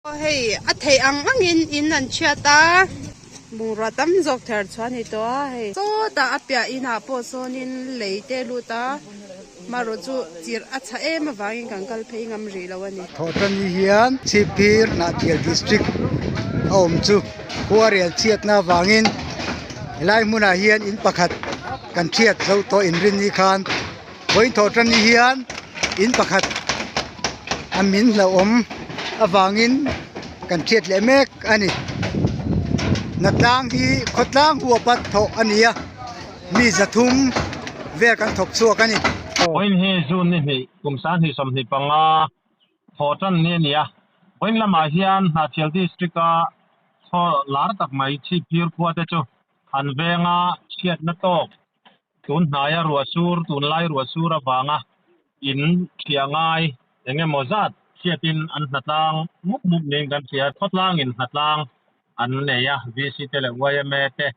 Aw hei a theih ang angin in an chhiat a, bungrua tam zawk ther chhuah a ni tawh a hei sawtah a piah inah pawh sawnin lei te a lut a marawh chu chirh a chhah em avangin kan kal phei ngam rih lo a ni. Thawhtanni hian Chhipphir Hnahthial District a awm chu khuarel chhiatna avangin helai hmunah hian in pakhat kan thiat zo tawh inrinni khan Vawiin thawhtanni hian in pakhat a min hlauhawm avangin kan hriat leh mek a ni. Hnatlang hi khawtlang huapa thawh a ni a, mi zathum vel kan thawk chhuak a ni. Vawiin hi June ni hnih kum 2025 thawhtanni a ni a, vawiin lamah hian Hnahthial District-a khaw lar tak mai Chhipphir khua te chu an venga chhiatna tawk Tun hnaia ruah sur, tunlai ruah sur avanga in thiah ngai eng emaw zat hriatin an hnatlang mup mup niin kan hria. Khawtlangin hnatlang an nei a, VC te leh yma te.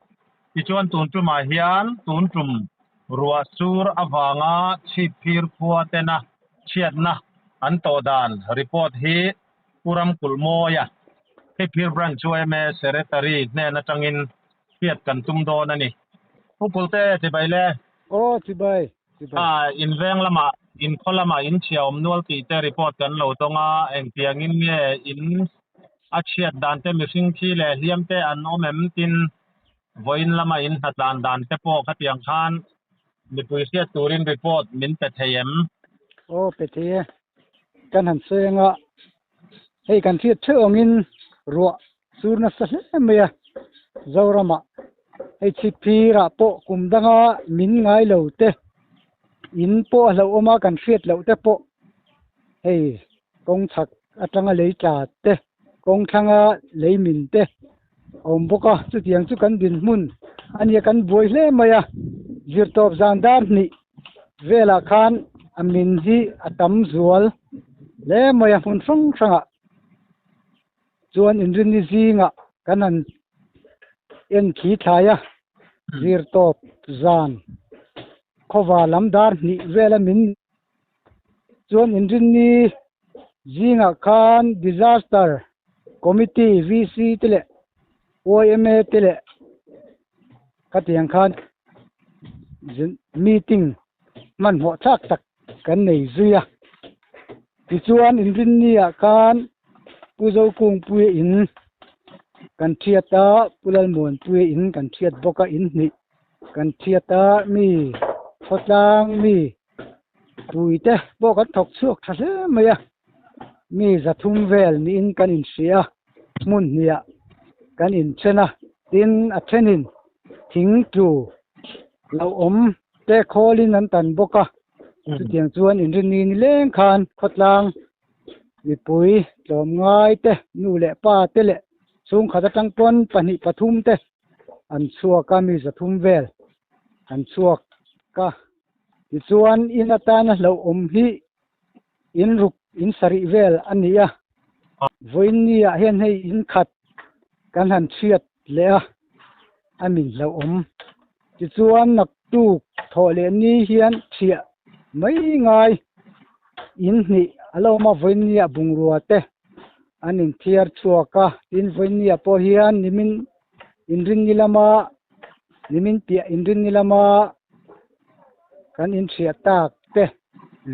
Tichuan tun tumah hian tun tum ruah sur avanga chhipphir khua tena chhiatna an tawh dan report hi Pu Ramkulhmawia, Chhipphir Branch yma Secretary hnen atangin hriat kan tum dawn a ni. Pu Kulte, chibai le. Aw, chibai, chibai. Ah, in veng lamah, in khaw lamah in chhia awm nual tih te report kan lo tawng a, engtiangin nge in a chhiat dan te mihring thi leh hliam te an awm em tin vawiin lama in hnatlan dan te pawh khatiang khan mipui hriat turin report min pe thei em? Aw, pe thei e. Kan han sawi anga hei kan hriat theuh angin ruah sur nasa hle mai a, Zoramah hei chhipphirah pawh kum danga min ngai lo te, in pawh a hlauhawm a kan hriat loh te pawh hei kawng chhak atanga lei tla te, kawng thlanga lei min te a awm bawk a, chutiang chu kan dinhmun a nia kan buai hle mai a, zirtawp zan dar hnih velah khan a min hi a tam zual hle mai a hmun hrang hrangah. Chuan inrinni zingah kan han en khi thlai a, zirtawp zan khawva lam dar hnih vela min chuan inrinni zingah khan Disaster Committee VC te leh yma te leh khatiang khan meeting hmanhmawh thlak tak kan nei zui a. Tichuan inrinni-ah khan Pu Zokungpuia in kan thiat a, Pu Lalmuanpuia in kan thiat bawk a, in hnih kan thiat a, mi khawtlang mi puite pawh kan thawk chhuak tha hle mai a, mi zathum vel niin kan inhria a, hmun hniah kan inthen a, tin a thenin thing tlu lo awm te khawlin an tan bawk a, chutiang chuan inrinni ni leng khan khawtlang mipui tlawmngai te nu leh pa te leh chhungkhat atang pawn pahnih pathum te an chhuak a mi zathum vel an chhuak a tichuan in atana hlauhawm hi in ruk in sarih vel a ni a vawiinni ah hian hei in khat kan han chhiat leh a a min hlauhawm tichuan naktuk thawh leh ni hian chhiah mai ngai in hnih a lo awm a vawiinni ah bungrua te an inthiar chhuak a tin vawiinni ah pawh hian nimin inrinni lama nimin piah inrinni lama kan inchhiah tak te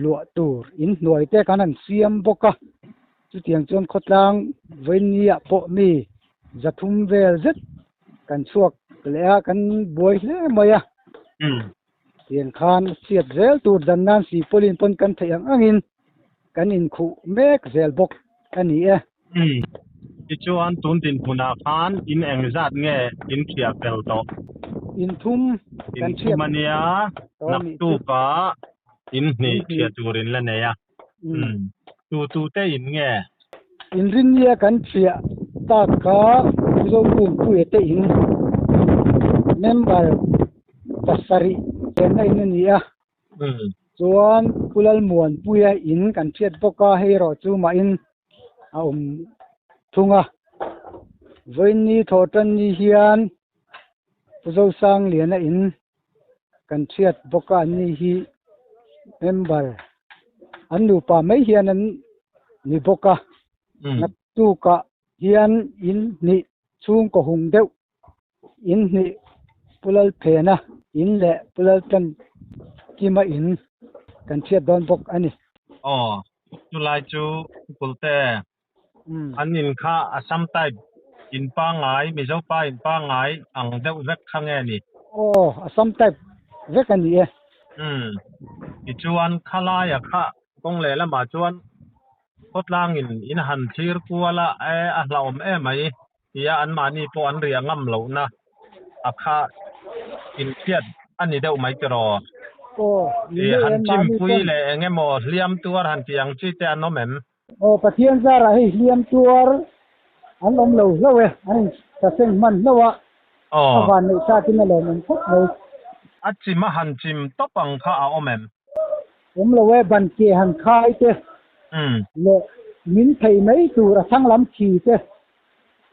luah tur inhnuai te kan han siam bawk a chutiang chuan khawtlang vawiinni ah pawh mi zathum vel zet kan chhuak leh a kan buai hle mai a tiang khan chhiat zel tur dan nan sipawlin pawn kan theih ang angin kan inkhuh mek zel bawk a ni e. Tichuan tun dinhmunah khan in eng zat nge in thiah fel tawh? In thum kan In thum thiat a nia, tawh a nih chu. naktukah in hnih In hnih. thiah tur in la nei a. Tu tu te in nge? Inrinnia kan thiah tak kha Mizo Kungpuia te in member pasarih chenna in a ni a. Chuan Pu Lalmuanpuia in kan hriat bawk a, hei erawh chu mahin a awm thung a. Vawiinni thawhtanni hian Pu Zosangliana in kan hriat bawk a, anni hi member an nupa mai hian an ni bawk a. tukah hian in hnih chhungkaw hung deuh in hnih Pu Lalphena in leh Pu Laltlankima in kan hriat dawn bawk a ni. Aw, chulai chu Kulte an in kha Assam type in pangngai, Mizo pa in pangngai ang deuh vek kha nge ni? Aw, Assam type vek a ni e. Umm, tichuan khalaia kha kawng lehlamah chuan khawtlangin in han thlir kual a, e a hlauhawm emai tia anmahni pawh an riah ngam lohna a kha inhriat a ni deuh mai tiraw? Aw, ni Ih, ngei han em mahni chimpui pawn. leh eng emaw hliam tuar han tih ang chi te an awm em? Aw, Pathian zarah hei hliam tuar an awm lo hlauh e, an insaseng hman hlauh a, a Aw. van neih thlakin a lawmawm khawp mai. A chim a han chim tawp ang kha a awm em? Awm lo e, ban ke han khai te leh min thei mai tur a thlang lam thi te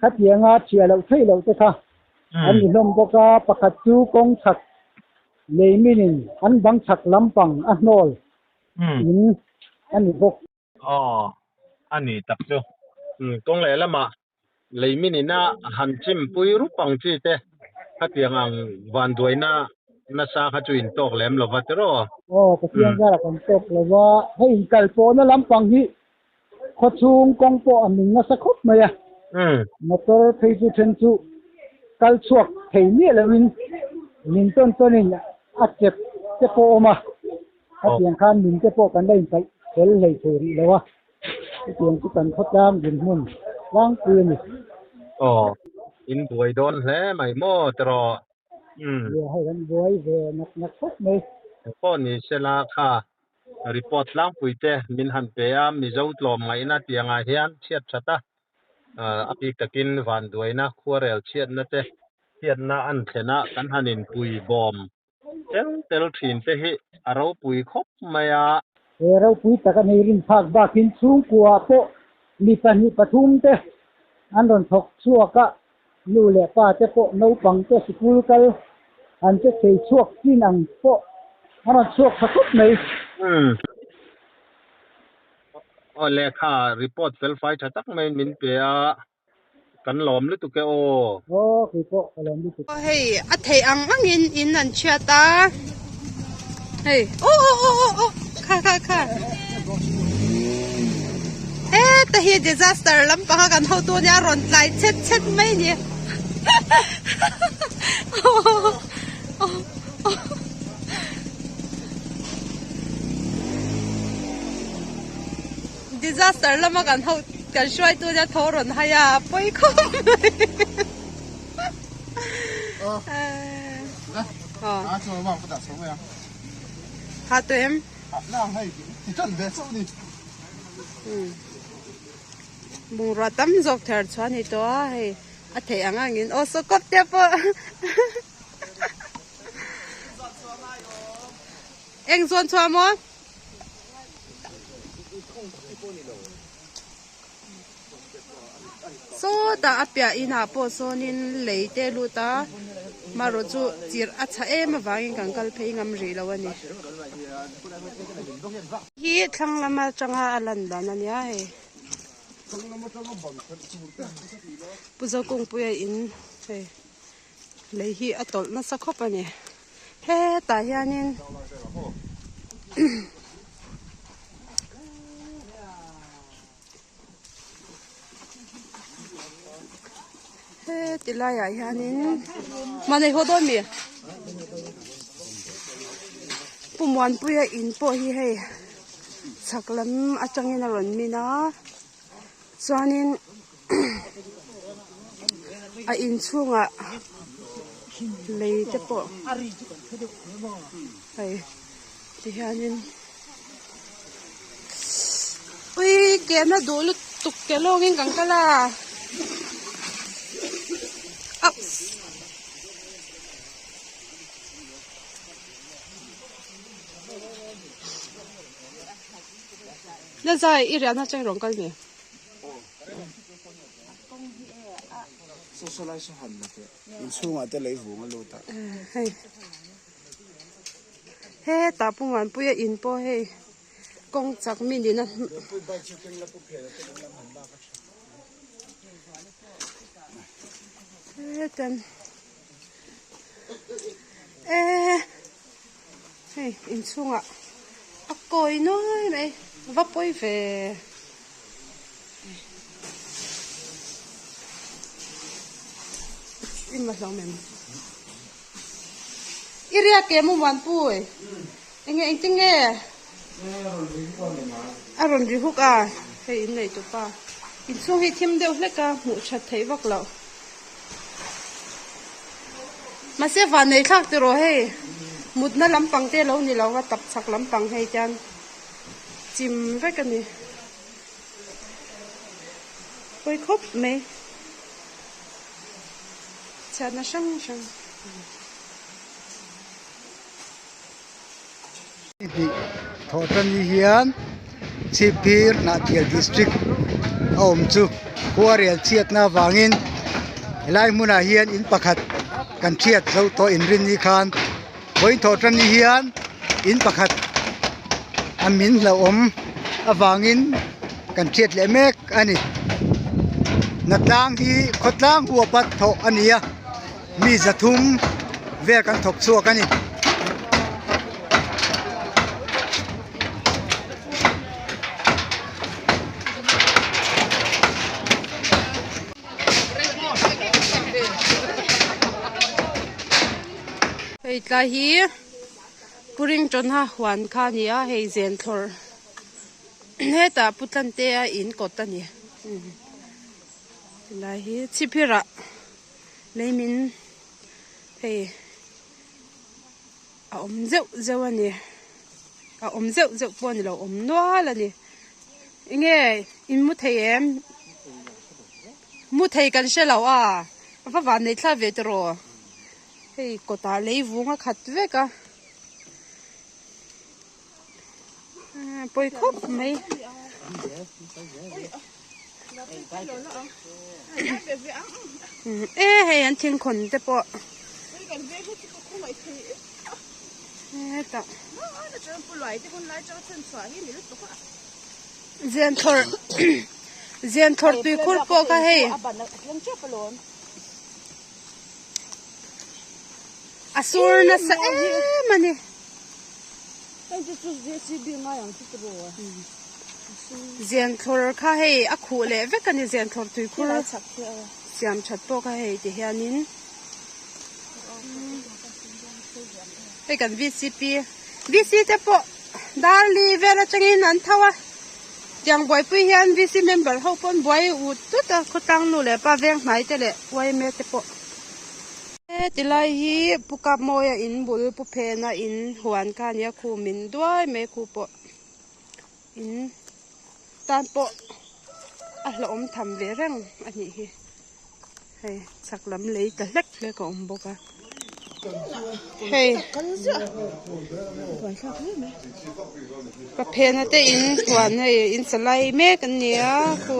khatianga thiah loh theih loh te kha an ni hlawm bawk a, pakhat chu kawng chhak lei minin an bang chhak lampang a hnawl in a ni bawk. Aw, a ni tak chu. Kawng leh lamah lei minin a han chimpui rup ang chi te khatiang ang vanduaina nasa kha chu in tawk lem lova tiraw? Aw, Pathian zarah kan tawk lova, hei inkal pawhna lampang hi Khawchhung kawng pawh a min nasa khawp mai a, motor phei chu then chu kal chhuak thei miah loin min tawn tawnin a chep te pawh a awm a, khatiang khan min te pawh kan la inpaih fel hlei thei rih lo a, chutiang chu kan khawtlang dinhmun tlangpui a ni. Aw, in buai dawn hle mai maw tiraw? Nia, hei kan buai ve nak nak khawp mai. Pawh ni sela kha Report tlangpui te min han pe a, Mizo tlawm ngaihna tiangah hian chhiat that a, a bik takin vanduaina, khuarel chhiatna te chhiatna an thlen a, kan han inpui bawm tel tel thin te hi a ropui khawp mai a. He ropui tak a nei rin phak bakin chhungkua pawh mi pahnih pathum te an rawn thawk chhuak a, nu leh pa te pawh naupang te sikul kal an che thei chhuak chin ang pawh a rawn chhuak tha khawp mai. Umm. Aw lehkha report fel fai tha tak maiin min pe a, kan lawm lutuk e aw. Aw kei pawh ka lawm lutuk. Aw hei a theih ang angin in an chhiat a, hei aw aw aw aw aw kha kha kha heta hi disaster lampang a kan hotu ania rawn tlai chhet chhet mai a ni disaster lama kan ho kan hruaitu ania thaw rawn hai a pawi khawp mai Ha tawh em? Bungrua tam zawk ther chhuah a ni tawh a hei a theih ang angin aw saw kawp te pawh eng zawn chhuah maw? Sawtah a piah inah pawh sawnin lei te a lut a, marawh chu chirh a chhah em avangin kan kal phei ngam rih lo a ni. Hi thlang lam atanga a lan dan a nia hei. Pu Zokungpuia in hei lei hi a tawlh nasa khawp a ni. Hetah hianin Heti laiah hianin mahni haw dawn mi Pu Muanpuia in pawh hi hei chhak lam atangin a rawn min a chuanin a inchhungah lei te pawh hei tihianin. Ui kehna duh lutuk ke lawngin kan kal a ups na zai i riahna atang i rawn kal ni. Hei. Hetah Pu Muanpuia in pawh hei kawng chak mi nihna Hetan eh hei inchhungah a kawi nuai mai va pawi ve. I ma hlawm em? I riak em u Muanpui? Enge engtin nge? A rawn ri huk a, hei in nei tupa. Inchhung hi thim deuh hlek a, hmuh that theih vak loh. Mahse van nei thlak tiraw hei, mutna lampang te lo ni lo a, tap chak lampang hei tian chim vek a ni. Pawi khawp mai. Chhiatna hrang hrang. Hnih thawhṭani hian Chhipphir Hnahthial District a awm chu khuarel chhiatna avangin helai hmunah hian in pakhat kan hriat zo tawh inrinni khan vawiin thawhṭani hian in pakhat a min hlauhawm avangin kan hriat leh mek a ni. Hnatlang hi khawtlang huapa thawh a ni a. Mi zathum vel kan thawk chhuak a ni. Hei tlai hi puring tawnha huan kha a ni a hei zen thlawr hetah pu Tlante a in kawt a ni tilai hi chhipphir ah. Lei min hei a awm zeuh zeuh a ni a awm zeuh zeuh pawh a ni lo awm nual a ni enge in mu thei em mu thei kan hre lo a a va van nei thla ve tiraw hei kawtah lei vung a khat vek a pawi khawp mai. E hei an thingkhawn te pawh hetah zian thlawrh zian thlawrh tuikhur pawh kha hei a sur nasa em a ni. Zian thlawr kha hei a khuh leh vek a ni zian thlawr tuikhur siam that pawh kha hei ti hianin hei kan vcp vc te pawh darli vel atangin an tho a tiang buaipui hian vc member ho pawh an buai ut tut a khawtlang nu leh pa veng hnai te leh yma te pawh. He ti lai hi Pu Kapmawia in bul Pu Phena in huan kha a nia khum in duai mai khu pawh in tan pawh a hlauhawm tham ve reng a nih hi hei chhak lam lei ta hlek hlek a awm bawk a hei Ka Phena te in huan hei in sa lai mek an ni a khu.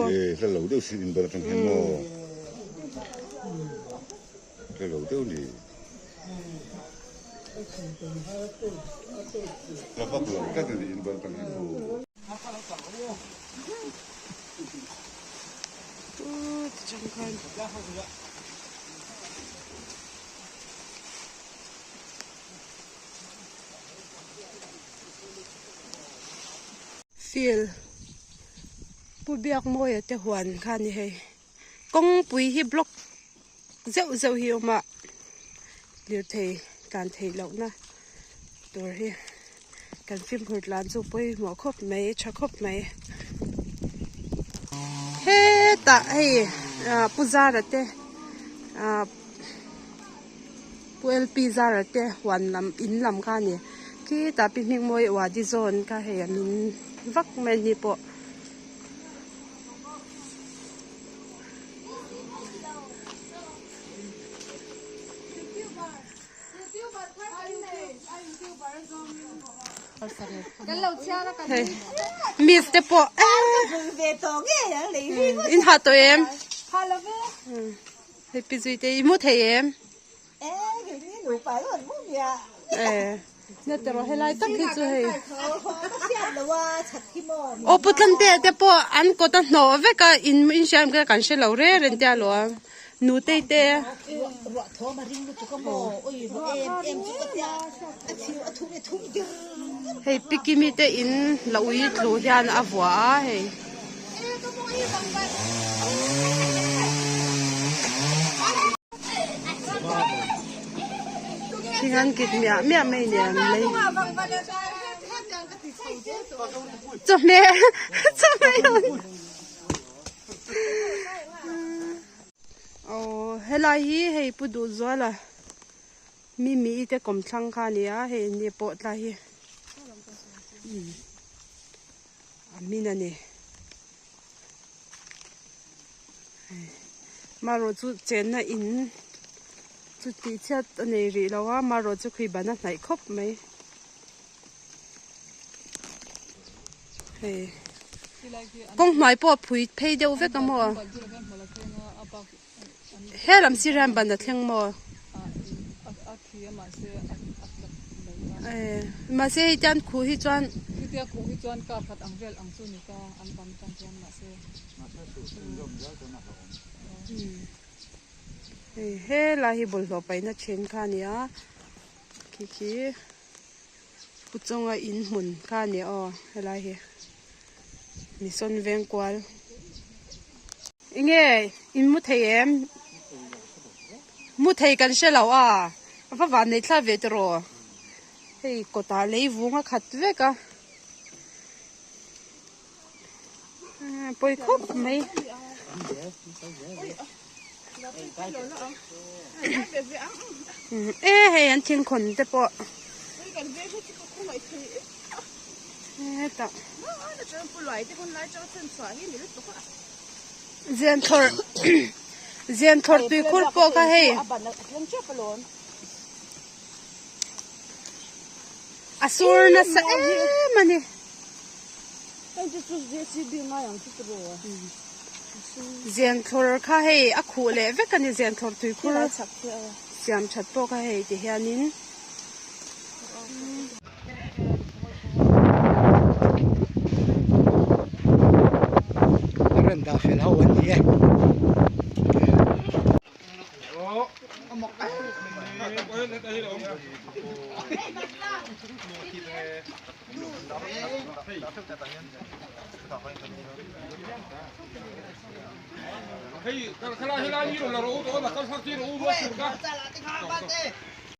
Field Pu Biakmawia te huan kha a ni hei. Kawngpui hi block zeuh zeuh hi a awm a lirthei tlan theih lohna tur hi kan fimkhur tlan chu pawimawh khawp mai tha khawp mai hetah hei ah pu zara te ah pu L P zara te huan lam in lam kha a ni khitah pi hmingmawi wadi zawn kha hei an in vak mai a ni pawh. Hei miss te pawh in ha tawh em hei pi zui te i mu thei em. Nia tiraw helai tak hi chu hei aw pu Tlantea te pawh an kawt a hnawh vek a in in hriat ang kan hre lo reng reng tia lo a nutei te hei pi Kimi te in la ui tlu hian a vuah a hei. Thing an kit miah miah mai nia an lei. Chawhmeh chawhmeh an aw helai hi hei pu duh zuala mimi te kawmthlang kha a ni a hei ni pawh tlai hi a min a ni. Marawh chu chenna in chu tih chhiat a nei rih lo a marawh chu khi ban a hnaih khawp mai hei kawng hnuai pawh a phui phei deuh vek a maw he lam sir hian ban a thleng maw mahse hei tian khuh hi chuan. Hei helai hi bawlhhlawh paihna then kha a ni a khi khi pu chawnga in hmun kha a ni aw helai hi mi sawn veng kual enge in mu thei em mu thei kan hre lo a a va van nei thla ve tiraw hei kawtah lei vung a khat vek a. Pawi khawp mai. E hei an thingkhawn te pawh. Hetah. Zianthawr Zianthawr tuikhur pawh kha hei. A sur nasa em a ni. Zianthlawr kha hei a khuh leh vek a ni zianthlawr tuikhur siam that pawh kha hei ti hianin. A rawn dah fel ho an ni e.